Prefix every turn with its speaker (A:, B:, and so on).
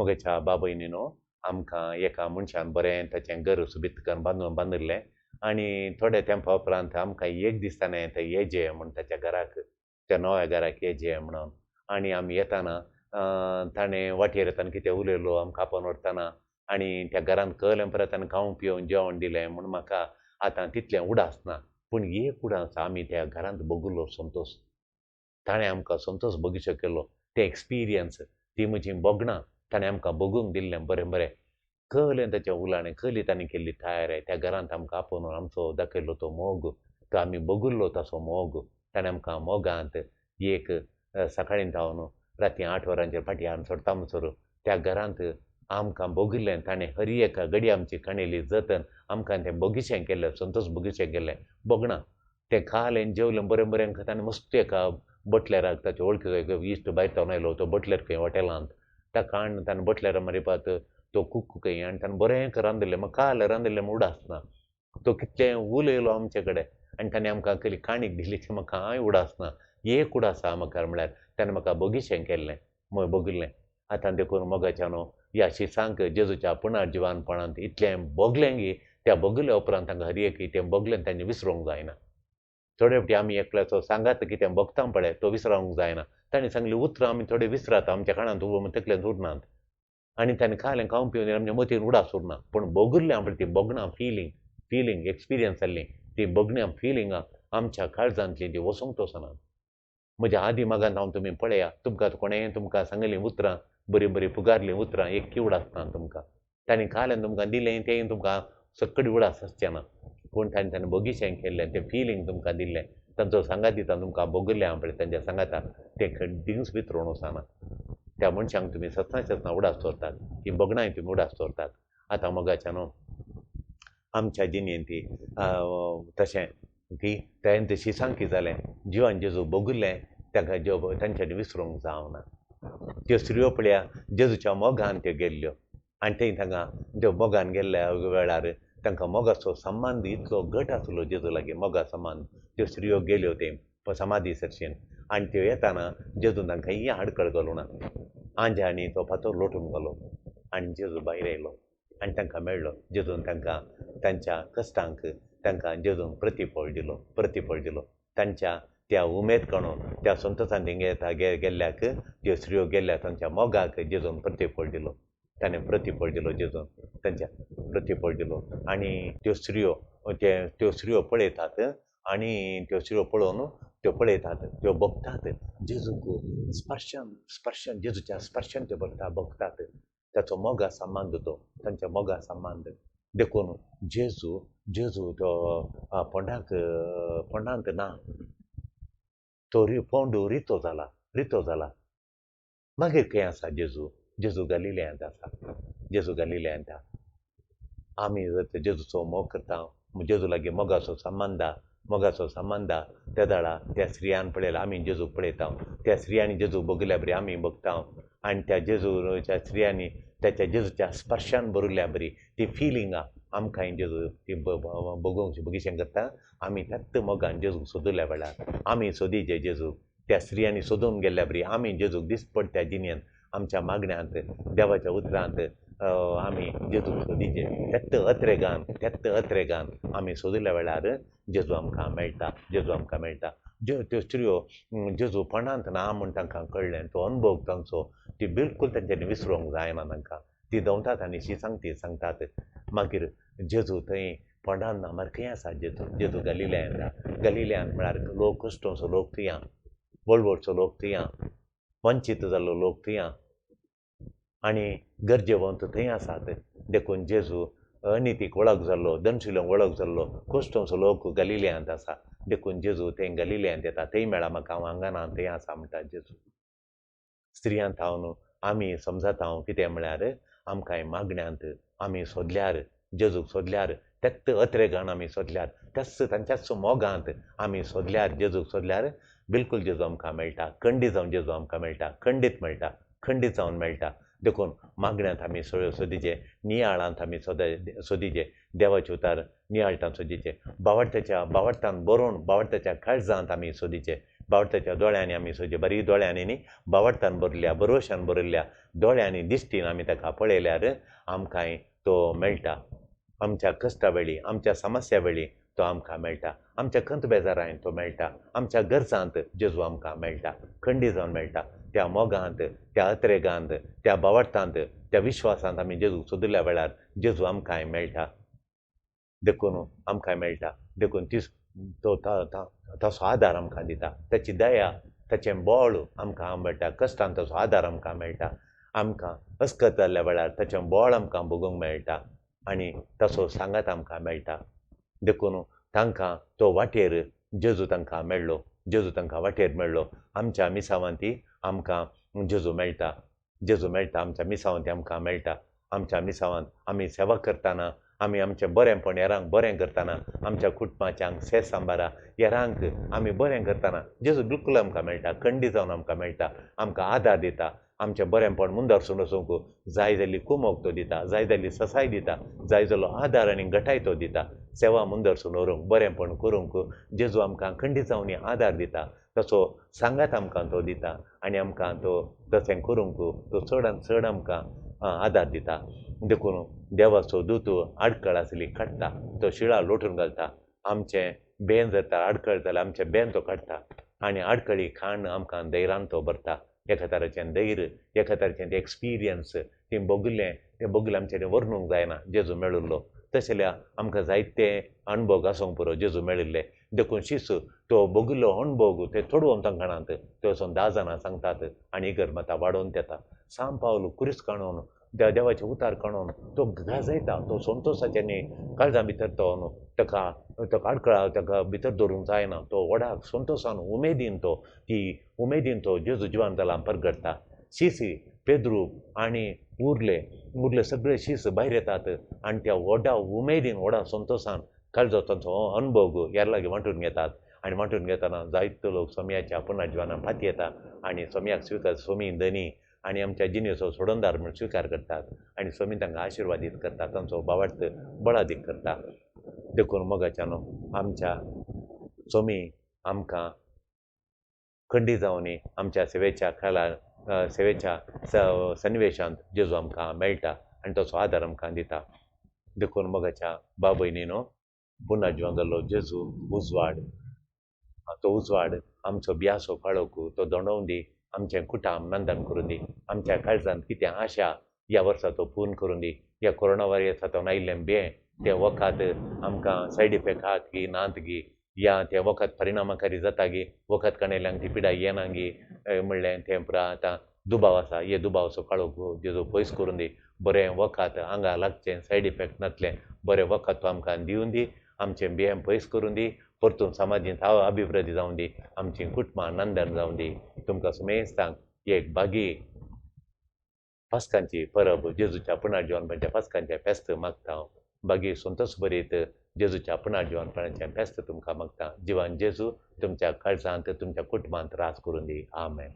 A: म्हज्या बाबयनी आमकां एका मनशान बरें ताचें घर सुबीत करून बांदून बांदिल्लें आनी थोड्या तेंपा उपरांत आमकां एक दीस ताणें तें येजे म्हूण ताच्या घराक, त्या नव्या घराक येजे म्हणून. आनी आमी येताना ताणें वाटेर येताना कितें उलयलो आमकां आपोवन व्हरतना आनी त्या घरांत कळ्ळें परत ताणें खावंक पिवंक जेवण दिलें म्हूण म्हाका आतां तितलें उडास ना. पूण एक उडास आमी त्या घरांत भोगिल्लो संतोश, ताणें आमकां संतोश भोगिसो केलो. तें एक्सपिरियन्स, ती म्हजी भोगणां ताणें आमकां भोगूंक दिल्लें बरें बरें. कळ्ळें ताचें उलाणें, कळ्ळी ताणें केल्ली तयारी, त्या घरांत आमकां आपोवन आमचो दाखयल्लो तो मोग, तो आमी भोगिल्लो ताचो मोग. ताणें आमकां मोगांत एक सकाळीं धांवन राती 8 वरांचेर फाटीं हाडून सोडटा म्हणसर त्या घरांत आमकां भोगिल्लें ताणें हर एका घडी आमची काणयली जतन आमकां तें बगीचें केल्लें, संतोष बगीचें केल्लें भोगणां. तें खालें जेवलें बरें बरें ताणें मस्त एका बटलेराक ताचे वळखीचो एक इश्ट भायर थावन आयलो तो बटलेर खंय हॉटेलांत, ताका हाडून ताणें बटलेरा मारिपात तो कुक खंय आनी ताणें बरें रांदिल्लें. म्हाका काल रांदिल्लें म्हूण उडास ना. तो कितलें उलयलो आमचे कडेन आनी ताणें आमकां केली काणीक दिली ती म्हाका कांय उडास ना. एक उडास आसा म्हाका म्हळ्यार ताणें म्हाका बगीचें केल्लें भोगिल्लें. आतां देखून मोगाच्यानो ह्या शिसांक जेजूच्या पुनर्जिवानपणांत इतलें भोगलें की त्या भोगिल्ल्या उपरांत तांकां हर एक तें भोगलें तांचें विसरूंक जायना. थोडे फावटी आमी एकल्याचो सांगात कितें भोगता पळय तो विसरूंक जायना. ताणें सांगली उतरां आमी थोडे विसरात, आमच्या कानांत तकलेंत उरनात आनी ताणें खालें खावन पिवन आमच्या मतीन उडास उरना. पूण भोगिल्लें आमकां ती भोगणां फिलींग फिलींग एक्सपिरियन्स जाल्लीं ती भोगण्यां फिलिंगां आमच्या काळजांतलीं ती वचूंक वचनात. म्हज्या आदी मागांत हांव तुमी पळया, तुमकां कोणें तुमकां सांगलीं उतरां बरीं बरीं फुगारलीं उतरां एक किवड आसना तुमकां. ताणें खालें तुमकां दिलें तें तुमकां सक्कडी उडास आसचें ना. पूण ताणें ताणें बगीचें केल्लें तें फिलींग तुमकां दिल्लें, तांचो सांगात दिता तुमकां भोगिल्लें पळय तांच्या सांगाता तें खंयच विसरून वचना. त्या मनशांक तुमी सतना सतना उडास दवरतात, ती भोगणांय तुमी उडास दवरतात. आतां मोगाच्या न्हू आमच्या जिणेंत ती तशें की तें शिसांकी जालें जिवान जेजू भोगिल्लें ताका जेव तांच्यांनी विसरूंक जावना. त्यो स्त्रियो पळया जेजूच्या मोगान त्यो गेल्ल्यो आनी थंय तांकां त्यो मोगान गेल्ल्या वेळार तांकां मोगाचो संबंद इतलो घट आसलो जेजू लागीं, मोगा संबंद. त्यो स्त्रियो गेल्यो थंय समाधी सरशीन आनी त्यो येताना जेजून तांकां ही आडखळ घालूं ना. आंज्यांनी तो फातर लोटून घालो आनी जेजू भायर आयलो आनी तांकां मेळ्ळो. जेजून तांकां तांच्या कश्टांक तांकां जेजून प्रतिफळ दिलो, प्रतिफळ दिलो. तांच्या त्या उमेद काणून त्या संतोशान थिंगा गेल्ल्याक त्यो स्त्रियो गेल्ल्या तांच्या मोगाक जेजून प्रतिफळ दिलो. ताणें प्रतिफळ दिलो जेजून तांच्या प्रतिफळ दिलो. आनी त्यो स्त्रियो त्यो स्त्रियो पळयतात आनी त्यो स्त्रियो पळोवन त्यो पळयतात, त्यो भोगतात जेजूक स्पर्शन स्पर्शन जेजूच्या स्पर्शन त्यो भोगता भोगतात. ताचो मोगा संबंद तो तांच्या मोगा संबंद. देखून जेजू जेजू तो फोंडाक फोंडांत ना, तो फोंड रितो जाला, रितो जाला. मागीर खंय आसा जेजू? जेजू गलिलयांत आसा, जेजू गलिलयांत. आमी जर जेजूचो मोग करता, जेजू लागीं मोगाचो संबंद, मोगाचो संबंद त्या दाडा त्या स्त्रियान पळयला आमी जेजूक पळयता, त्या स्त्रियांनी जेजूक भोगिल्ल्या बरी आमी भोगता आनी त्या जेजूच्या स्त्रियांनी ताच्या जेजूच्या स्पर्शान भरिल्ल्या बरी ती फिलिंगां आमकां जेजू ती भोगोवंक बगीचें करता. आमी त्याच मोगान जेजूक सोदिल्ल्या वेळार आमी सोदीचे जेजूक, त्या स्त्रियांनी सोदून गेल्ल्या बरी आमी जेजूक दिसपडट्या जिणेंत आमच्या मागण्यांत देवाच्या उतरांत आमी जेजूक सोदीचे. त्याच अत्रेगान त्याच अत्रेगान आमी सोदिल्ल्या वेळार जेजू आमकां मेळटा, जेजू आमकां मेळटा. त्यो स्त्रियो जेजू फोंडांत ना म्हूण तांकां कळ्ळें, तो अनुभव तांचो ती बिलकूल तांच्यांनी विसरूंक जायना तांकां. ती दवतात आनी शी सांगती सांगतात. मागीर जेजू थंय फोंडांत ना, मागीर खंय आसा जेजू? जेजू गलिलयांत. गलिलयांत म्हळ्यार लोक कश्टोंचो लोक थंय, वळवळचो लोक थंय, वंचीत जाल्लो लोक थंय आनी गरजेवंत थंय आसात. देखून जेजू अनितीक वळख जाल्लो, दनशिल्यांक वळख जाल्लो, कश्टोंचो लोक गलिलयांत आसा. देखून जेजू थंय गलिलयांत येता, थंय मेळा म्हाका, हांव हांगा ना थंय आसा म्हणटा जेजू. स्त्रियांत हांव आमी समजता हांव कितें म्हळ्यार आमकां मागण्यांत आमी सोदल्यार जेजूक सोदल्यार त्याच अत्रेगान आमी सोदल्यार त्याच तांच्याच मोगांत आमी सोदल्यार जेजूक सोदल्यार बिलकूल जेजू आमकां मेळटा. खंडीत जावन जेजू आमकां मेळटा, खंडीत मेळटा, खंडीत जावन मेळटा. देखून मागण्यांत आमी सोदीचे, नियाळांत आमी सोदीचे, देवाचे उतार नियाळटान सोदीचे, बावडत्याच्या बावडटान बरोवन बावडत्याच्या काळजांत आमी सोदीचे. बावडताच्या दोळ्यांनी आमी सोदचे बरी दोळ्यांनी न्ही बावडतान भरिल्ल्या भरवशान भरिल्ल्या दोळ्यांनी दिश्टीन आमी ताका पळयल्यार आमकांय तो मेळटा. आमच्या कश्टा वेळी आमच्या समस्या वेळी तो आमकां मेळटा. आमच्या खंत बेजारांत तो मेळटा. आमच्या गरजांत जेजू आमकां मेळटा, खंडी जावन मेळटा. त्या मोगांत, त्या अत्रेगांत, त्या बावडतांत, त्या विश्वासांत आमी जेजूक सोदिल्ल्या वेळार जेजू आमकांय मेळटा. देखून आमकां मेळटा. देखून तीस तो ताचो आदार आमकां दिता. ताची दया, ताचें बळ आमकां मेळटा. कश्टान ताचो आदार आमकां मेळटा. आमकां अस्कत जाल्ल्या वेळार ताचें बळ आमकां भोगूंक मेळटा आनी ताचो सांगात आमकां मेळटा. देखून तांकां तो वाटेर जेजू तांकां मेळ्ळो. जेजू तांकां वाटेर मेळ्ळो. आमच्या मिसावांती आमकां जेजू मेळटा. जेजू मेळटा आमच्या मिसावांती आमकां मेळटा. आमच्या मिसावांत आमी सेवा करतना, आमी आमचें बरेंपण हेरांक बरें करतना, आमच्या कुटुंबाच्यांक सेस सांबारा हेरांक आमी बरें करतना जेजू बिलकूल आमकां मेळटा. खंडी जावन आमकां मेळटा. आमकां आदार दिता. आमचें बरेंपण मुंदरसून वचूंक जाय जाल्ली कुमोक तो दिता, जाय जाल्ली ससाय दिता, जाय जाल्लो आदार आनी घटाय तो दिता. सेवा मुंदरसून व्हरूंक, बरेंपण करूंक जेजू आमकां खंडी जावन आदार दिता. तसो सांगात आमकां तो दिता आनी आमकां तो तशें करूंक तो चडान चड आमकां आदार दिता. देखून देवाचो दूत आडखळ आसली काडटा, तो शिळा लोटून घालता. आमचें बेन जर आडखळ जाल्यार आमचें बेन तो काडटा आनी आडखळी खाण आमकां धैर्यान तो भरता. एका तरेचें धैर्य, एका तरेचें तें एक्सपिरियन्स, तें भोगलें, तें भोगलें आमचें वर्णूंक जायना जेजू मेळिल्लो. तशें आमकां जायते अणभोग आसूंक पुरो जेजू मेळिल्ले. देखून शीस तो भोगिल्लो अणभोग ते थोडोवन तांकां ते वचून 10 जाणां सांगतात आनी इगर्ज वाडोवन येता. सांव पावल कुरीस काणून त्या देवाचे उतार काणून तो गाजयता. तो संतोशाच्यानी काळजां भितर तो न्हू ताका ताका आडखळा ताका भितर दवरूंक जायना. तो व्हडाक संतोशान उमेदीन तो ती उमेदीन तो जेजू जिवान जाला परगटता. शीस पेद्रू आनी उरले उरले सगळे शीस भायर येतात आनी त्या व्हडा उमेदीन व्हडा संतोशान काळजो तांचो अणभोग हेर लागीं वांटून घेतात. आनी वांटून घेतना जायते लोक सोम्याच्या पुनर्जिवनान फाटी येता आनी सोम्याक स्विकार, सोमी धनी आनी आमच्या जिणेचो सोडणदार म्हूण स्विकार करतात आनी सोमी तांकां आशिर्वादीत करता, तांचो भावार्थ बळादीक करता. देखून मोगाच्यानो आमच्या सोमी आमकां खंडी जावनी आमच्या सेवेच्या खाला सेवेच्या सन्निवेशांत जेजू आमकां मेळटा आनी ताचो आदार आमकां दिता. देखून मोगाच्या बाबयनीनो पुनर्जिवन जाल्लो जेजू उजवाड, तो उजवाड आमचो बियासो काळोख तो दोंडोवन दी. आमचें कुटाम नंदन करून दी. आमच्या काळजांत कितें आशा ह्या वर्सा तो पूर्ण करून दी. ह्या कोरोना वायरसांतल्यान आयिल्लें बें तें वखद आमकां सायड इफेक्ट आहात गी नात गी, या तें वखद परिणामकारी जाता गी, वखद काणयल्ल्यांक ती पिडा येना गी म्हणलें तें पुरा आतां दुबाव आसा. हे दुबावाचो काळोख जेजू पयस करून दी. बरें वखद आंगा लागचें, सायड इफेक्ट नातलें बरें वखद तो आमकां दिवन दी. आमचें बें पयस करून दी. परतून समाजींत अभिवृद्धी जावन दी. आमचीं कुटुंबां नंदन जावन दी. तुमकां सुमेस्तांक एक बागी पास्कांची परब जेजूच्या पुनर्जिवनपणाच्या पास्कांचें फेस्त मागता हांव. बागी संतोश भरीत जेजूच्या पुनर्जिवनपणाचें फेस्त तुमकां मागता. जिवान जेजू तुमच्या काळजांत तुमच्या कुटुंबांत रास करून दी. आमेन.